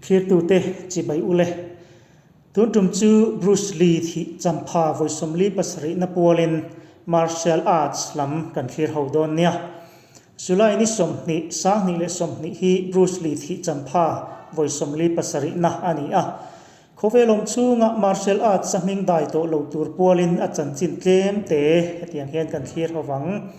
Thlirtute chibai ule. Tun tum chu Bruce Lee thih champha vawi 47 na pualin martial arts lam kan thlir ho dawn nia. July ni 20, 2020 hi Bruce Lee thih champha vawi 47 na a ni a. Khawvel awm chhunga martial arts a hming dai tawh lo tur pualin a chanchin tlem te hetiang hian kan thlir ho vang.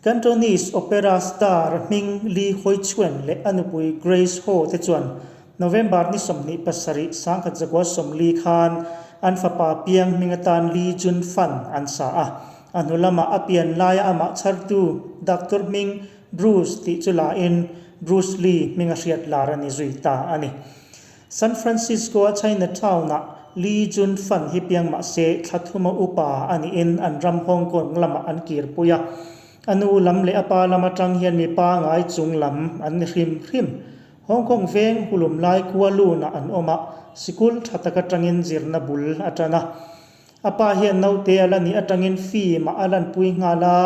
Cantonese opera star hming Li Huichuen leh a nupui Grace Ho te chuan November ni 27, 1940 khan an fapa piang hming atan Li Jun Fan an sa a. A hnu lamah a pian laia amah chhartu doctor hming Bruce tih chu lahin Bruce Lee hming a hriat lar a ni zui ta a ni. San Francisco-a Chinatown-ah Li Jun Fan hi piang mah se thla thuma upa a niin an ram Hong Kong lamah an kirpui a. A nu lam leh a pa lam atang hian mi pangai chung lam an ni hrim hrim. Hong Kong veng hulum lai Kualun-ah an awm a, sikul tha tak atangin zirna bul a tan a. A pa hian naute a la nih atangin film-ah a lanpui nghal a,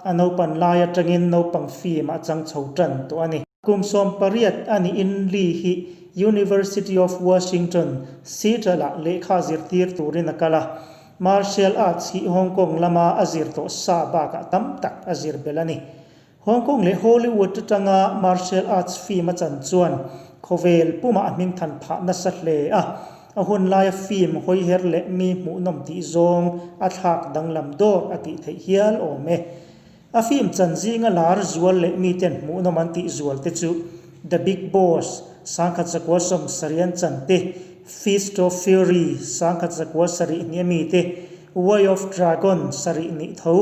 a naupan lai atangin naupang film-ah a chang chho tan tawh a ni. Kum 18 a niin Lee hi University of Washington, Seattle-ah lehkha zirtir turin a kal a. Martial arts hi Hong Kong lama a zir tawh sa bakah tam tak a zir belh a ni. Hong Kong leh Hollywood atanga martial arts film a chan chuan khawvel pumah a hmingthan phah nasa hle a. A hun laia film hawiher leh mi hmuhnawm tih zawng a thlak danglam dawr a tih theih hial awm e. A film chan zinga lar zual leh miten hmuhnawm an tih zual te chu The Big Boss, 1970 an chan te, Fist of Fury, 1972 ami te, Way of Dragon sarih nih tho,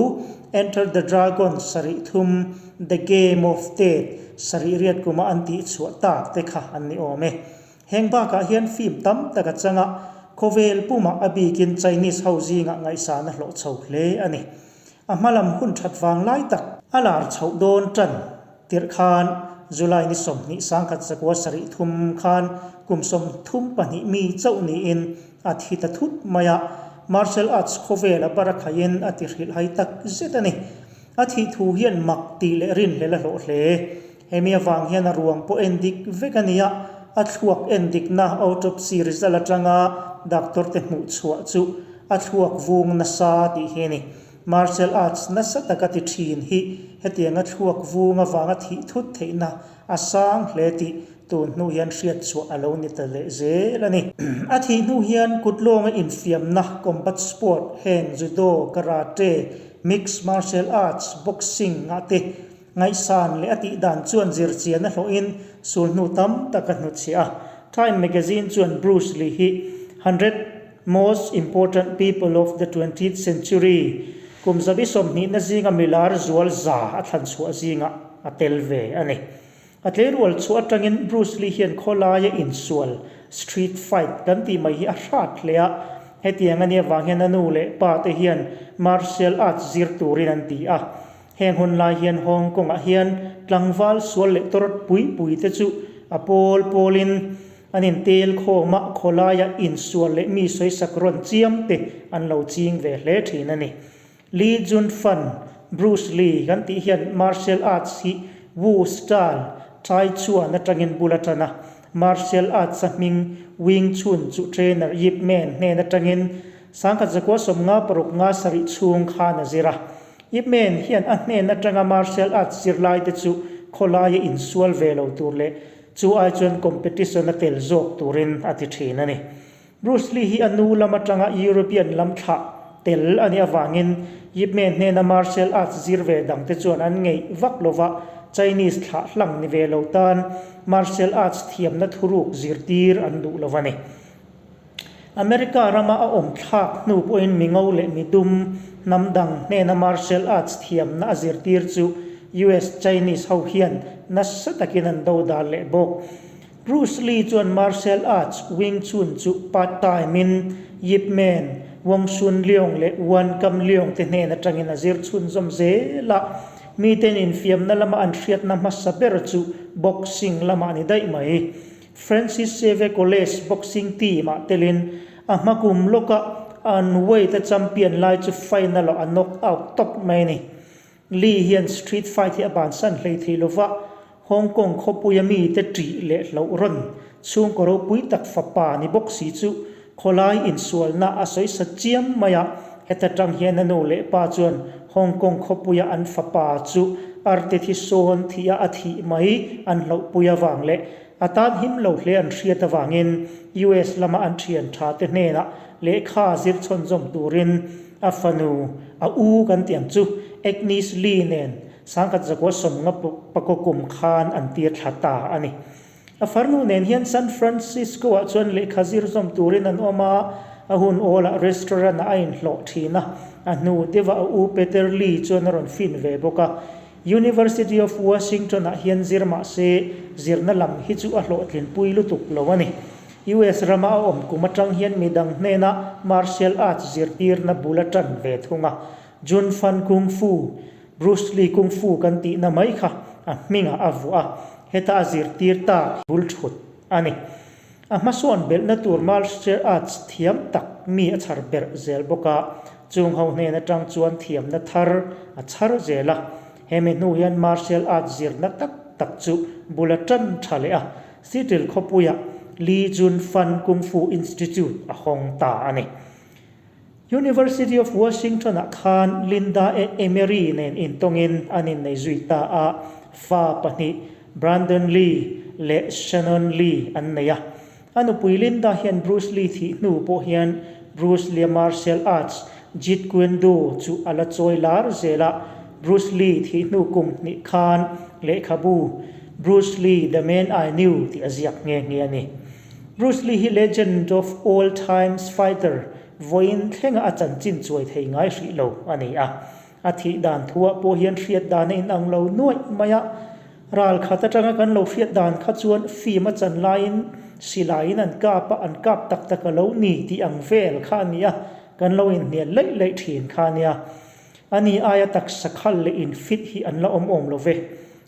Enter the Dragon sarih thum, The Game of Death sarih riat kuma an tih chhuah tak te kha an ni awm e. Heng bakah hian film tam tak a chang a, khawvel pumah a bikin Chinese ho zingah ngaihsan a hlawh chho hle a ni. A hmalam hun that vang lai tak a lar chhoh dawn tan tirh khan July ni 20, 1973 khan kum 32 mi chauh niin a thi ta thut mai a, martial arts khawvela barakhaiin a ti hrilh hai tak zet a ni. A thih thu hian mak tih leh rinhlel a hlawh hle. Hemi avang hian a ruang pawh en dik vek a ni a, a thluak en dikna autopsy result atanga doctor te hmuh chhuah chu a thluak vung nasa tih hi a ni. Martial arts nasa taka ti thin hi hetianga thluak vung avanga thih thut theihna a sang hle tih Tun hnu hian hriat chhuah a lo ni ta leh zel a ni. A thih hnu hian kut lawnga infiamna, combat sport, heng judo, karate, mixed martial arts, boxing ah te ngaihsan leh a tih dan chuan zirchian a hlawhin sul hnu tam tak a hnutchhiah a. Time magazine chuan Bruce Lee hi 100 Most Important People of the Twentieth Century kum zabi 20 na zinga milar zual za a thlan chhuah zingah a tel ve a ni. A tleirual chhuah atangin Bruce Lee hian khawlaia insual, street fight, kan tih mai hi a hrat hle a. Hetiang a nih avang hian a nu leh pa te hian martial arts zir turin an ti a. Heng hun lai hian Hong Kong ah hian tlangval sual leh tawrh pui pui te chu a pawl pawlin an intel khawm a, khawlaia insual leh mi sawisak rawn chiam te an lo ching ve hle thin a ni. Lee Jun Fan, Bruce Lee kan tih hian martial arts hi Wu style, Tai Chuan atangin bul a tan a. Martial arts a hming Wing Chun chu trainer Yip Man hnen atangin 1956 nga sarih chhung khan a zir a. Yip Man hian a hnen atanga martial arts zirlai te chu khawlaia insual ve lo tur leh chu ai chuan competition a tel zawk turin a ti thin a ni. Bruce Lee hi a nu lam atanga European lam thlah tel a nih avangin Yip Man hnena martial arts zir ve dangte chuan an ngeih vak lova Chinese thlah hlang ni ve lo tan martial arts thiamna thuruk zirtir an duh lo a ni. America rama a awm thlak hnu pawhin mi ngo leh mi dum hnam dang hnena martial arts thiamna a zirtir chu US Chinese ho hian nasa takin an dodal leh bawk. Bruce Lee chuan martial arts Wing Chun chu part time in Yip Man, Wong Shun Leong leh Wan Kam Leong te hnen atangin a zir chhunzawm zel a. Miten infiamna lama an hriatna hmasa ber chu boxing lamah a ni daih mai. Francis Xavier College boxing team ah telin a hma kum lawka an weight a champion lai chu final ah a knock out tawp mai a ni. Lee hian street fight hi a bansan hlei thei lova, Hong Kong khawpuia mite ṭih leh hlauh rawn Chhungkaw ropui tak fapa ni bawk si chu khawlai insualna a sawi sa chiam mai a, heta tang hian a nu leh pa chuan Hong Kong khawpuia an fapa chu arte thi sawn thih a a thih mai an hlauhpui avang leh a tan him lo hle an hriat avangin US lama an thian tha te hnenah lehkha zir chhawnzawm turin a fanu a u kan tih ang chu Agnes Lee nen sangkhat zakua sawmnga pakaw kum khan an tir thla ta a ni. A farnu nen hian San Francisco-ah chuan lehkha zir zawm turin an awm a, a hun awlah restaurant-ah a inhlawh thin a, a hnu deuhah a u Peter Lee chuan a rawn fin ve bawk a. University of Washington-ah hian zir mah se, zirna lam hi chu a hlawhtlinpui lutuk lo a ni. US rama a awm kum atang hian midang hnena martial arts zirtirna bul a tan ve thung a, Jun Fan Kung Fu, Bruce Lee Kung Fu kan tihna mai kha a hmingah a vuah a, heta a zirtir tak bul thut a ni. A hmasawn belhna tur martial arts thiam tak mi a chhar berh zel bawk a, chung ho hnen atang chuan thiamna thar a chhar zel a. Hemi hnu hian martial arts zirna tak tak chu bul a tan tha leh a, Seattle khawpuiah Lee Jun Fan Kung Fu Institute a hawng ta a ni. University of Washington-ah khan Linda e Emery nen intawngin an innei zui ta a, fa pahnih Brandon Lee leh Shannon Lee an nei a. A nupui Linda hian Bruce Lee thih hnu pawh hian Bruce Lee-a martial arts Jeet Kune Do chu a la chawi lar zel a, Bruce Lee thih hnu kum hnih khan lehkhabu Bruce Lee, The Man I Knew tih a ziak nghe nghe a ni. Bruce Lee hi Legend of All Times fighter vawiin thlenga a chanchin chuai thei ngai hrih lo a ni a. A thih dan thuah pawh hian hriat dan a inang lo nuaih mai a. Ral khat atanga kan lo hriat dan kha chuan film a chan laiin silaiin an kap a, an kap tak tak a lo ni tih ang vel kha a ni a, kan lo inhnial laih laih thin kha a nia. Ani aia taksa khal leh infit hi an la awm awm lo ve.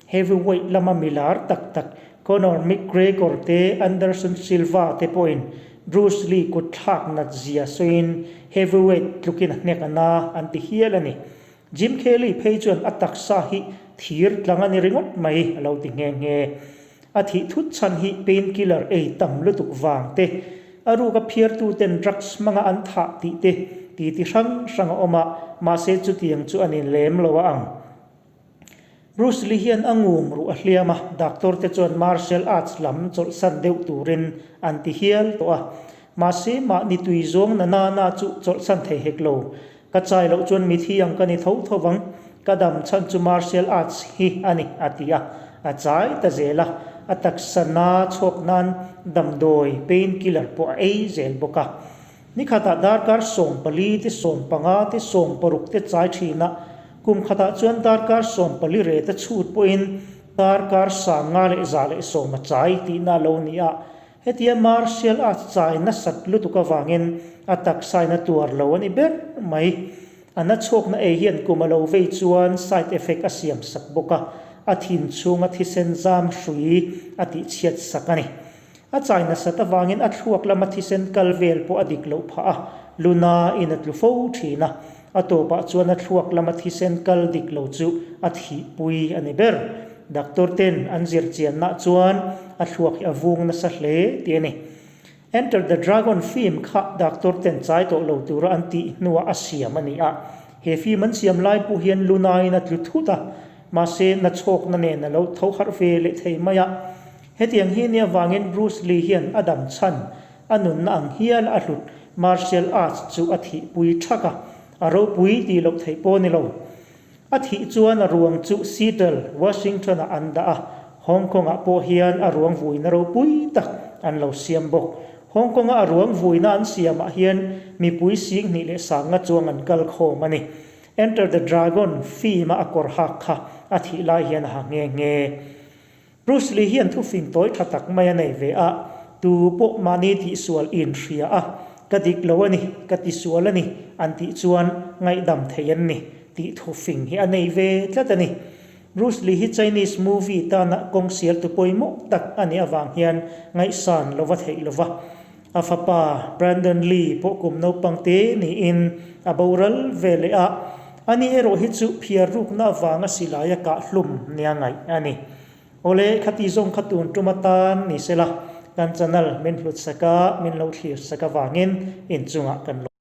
Heavyweight lama milar tak tak Conor McGregor te, Anderson Silva te pawhin Bruce Lee kut thlak nat zia sawiin heavyweight tlukin a hnek a na an ti hial a ni. Jim Kelly phei chuan a taksa hi thir tlang a ni ringawt mai a lo ti nghe nghe. A thih thut chhan hi painkiller ei tam lutuk vang te, a ruka phiartuten drugs hmanga an thah tih te titi hrang hrang a awm a, mahse chutiang chu a ni lem lo a ang. Bruce Lee hian a ngum ruh a hliam a, doctor te chuan martial arts lam chawlhsan deuh turin an ti hial tawh a. Mahse, mahni tui zawng na na na chu chawlhsan thei hek lo. Ka chai loh chuan mithi ang ka ni tho tho vang, ka dam chhan chu martial arts hi a ni, a ti a. A chai ta zel a, a taksa na chhawk nan damdawi, pain killer, pawh a ei zel bawk a. Nikhatah darkar 14 te 15 te 16 te chai thin a, kum khatah chuan darkar 14 reta chhut pawhin darkar 5110 a chai tihna a lo ni a. Hetia martial arts chai nasat lutuk avangin a taksain a tuar lo a ni ber mai. A na chhuakna ei hian kum a lo vei chuan side effect a siam sak bawk a, a thin chhunga thisen zam hrui a tihchhiat sak a ni. A chai nasat avangin a thluak lama thisen kal vel pawh a dik loh phah a, luna in a tlu fo thin a. A tawpah chuan a thluak lama thisen kal dik lo chu a thihpui a ni ber. Doctor ten an zir chianna chuan a thluak hi a vung nasa hle tih a ni. Enter the Dragon film kha doctor ten chai tawh lo tura an tih hnuah a siam a ni a. He film an siam lai pawh hian luna in a tlu thut a, mahse nachhawkna nen a lo tho harh ve leh thei mai a. Hetiang hi nia vangin Bruce Lee hian a dam chhan, a nunna ang hial a hlut martial arts chu a thihpui thak a, a ropui tih loh theih pawh a ni lo. A thih chuan a ruang chu Seattle, Washington-ah an dah a, Hong Kong-ah pawh hian a ruang vuina ropui tak an lo siam bawk. Hong Kong-a a ruang vuina an siamah hian mipui 2000 leh 50 chuang an kal khawm a ni. Enter the Dragon film-a a kawr hak kha a thih lai hian a ha nghe nghe. Bruce Lee hian thufing tawi tha tak mai a nei ve a, tu pawh mahni tihsual in hria a, ka dik lo a ni, ka tisual a ni an tih chuan ngaihdam thei an ni tih thufing hi a nei ve tlat a ni. Bruce Lee hi Chinese movie tana kawng sialtu pawimawh tak a nih avang hian ngaihsan lova theih lova a fapa Brandon Lee pawh kum naupang te niin a boral ve leh a, ani erawh hi chu phiar rukna avanga silai a kah hlum nia ngaih a ni. Awle, khati zawng kha tun tum atan ni sela, Kan channel min hlut sak a, min lo thlir sak avangin inchungah kan lawm.